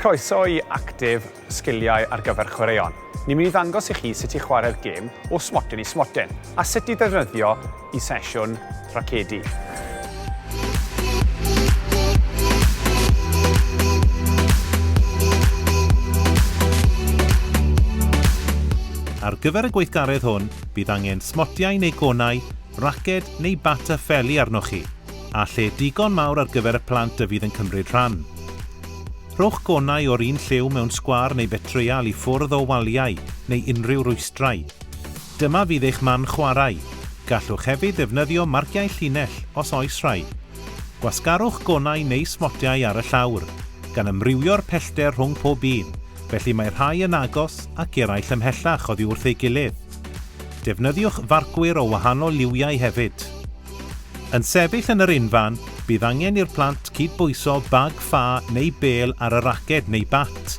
Croeso i Actif Sgiliau ar gyfer Chwaraeon. Ni'n mynd i ddangos i chi sut i chwarae'r gêm o smotyn i smotyn a sut i ddefnyddio i sesiwn racedi. Ar gyfer y gweithgaredd hwn, bydd angen smotiau neu gonau, raced neu bat a pheli arnoch chi, a lle digon mawr ar gyfer y plant a fydd yn cymryd rhan. Rhowch gonau o'r un lliw mewn sgwâr neu betryal i ffwrdd o waliau neu unrhyw rwystrau. Dyma fydd eich man chwarae. Gallwch hefyd ddefnyddio marciau llinell os oes rhai. Gwasgarwch gonau neu smotiau ar y llawr, gan amrywio'r pellter rhwng pob un, felly mae rhai yn agos ac eraill ymhellach oddi wrth ei gilydd. Defnyddiwch farcwyr o wahanol liwiau hefyd. Yn sefyll yn yr unfan, bydd angen i'r plant cyd-bwyso bag ffa neu bêl ar y raced neu bat,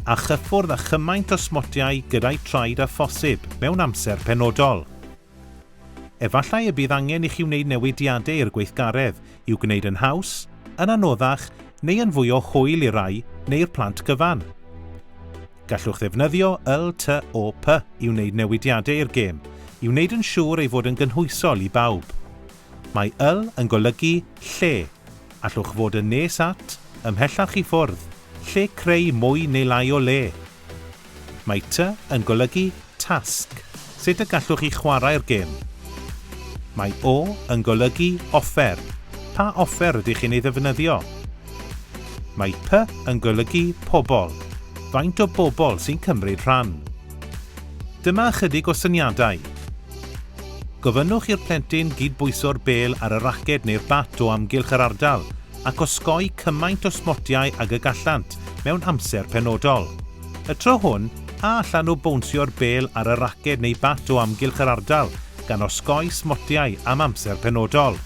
a chyffwrdd â chymaint o smotiau gyda'u traed â phosib mewn amser penodol. Efallai y bydd angen i chi wneud newidiadau i'r gweithgaredd i'w gwneud yn haws, yn anoddach neu yn fwy o hwyl i rai neu'r plant gyfan. Gallwch ddefnyddio LTOP i wneud newidiadau i'r gêm, i wneud yn siŵr ei fod yn gynhwysol i bawb. Mae yl yn golygu lle. Allwch fod yn nes at, ymhellach i ffwrdd, lle creu mwy neu lai o le. Mae ty yn golygu tasg, sut y gallwch chi chwarae'r gêm. Mae o yn golygu offer, pa offer rydych chi'n ei ddefnyddio? Mae p yn golygu pobl, faint o bobl sy'n cymryd rhan? Dyma ychydig o syniadau. Gofynnwch i'r plentyn gyd-bwyso'r bêl ar y raced neu'r bat o amgylch yr ardal ac osgoi cymaint o smotiau ag y gallant mewn amser penodol. Y tro hwn, a allan nhw bownsio'r bêl ar y raced neu bat o amgylch yr ardal gan osgoi smotiau am amser penodol?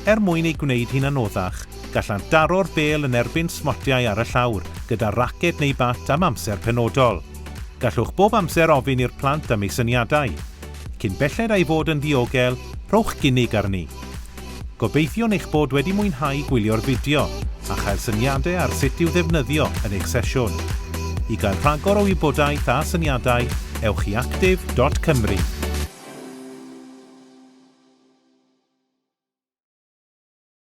Er mwyn ei gwneud hi'n anoddach, gallant daro'r bêl yn erbyn smotiau ar y llawr gyda raced neu bat am amser penodol. Gallwch bob amser ofyn i'r plant am eu syniadau. Cyn belled â'i fod yn ddiogel, rhowch gynnig arni. Gobeithiwn eich bod wedi mwynhau gwylio'r fideo a chael syniadau ar sut i'w ddefnyddio yn eich sesiwn. I gael rhagor o wybodaeth a syniadau, ewch i actif.cymru.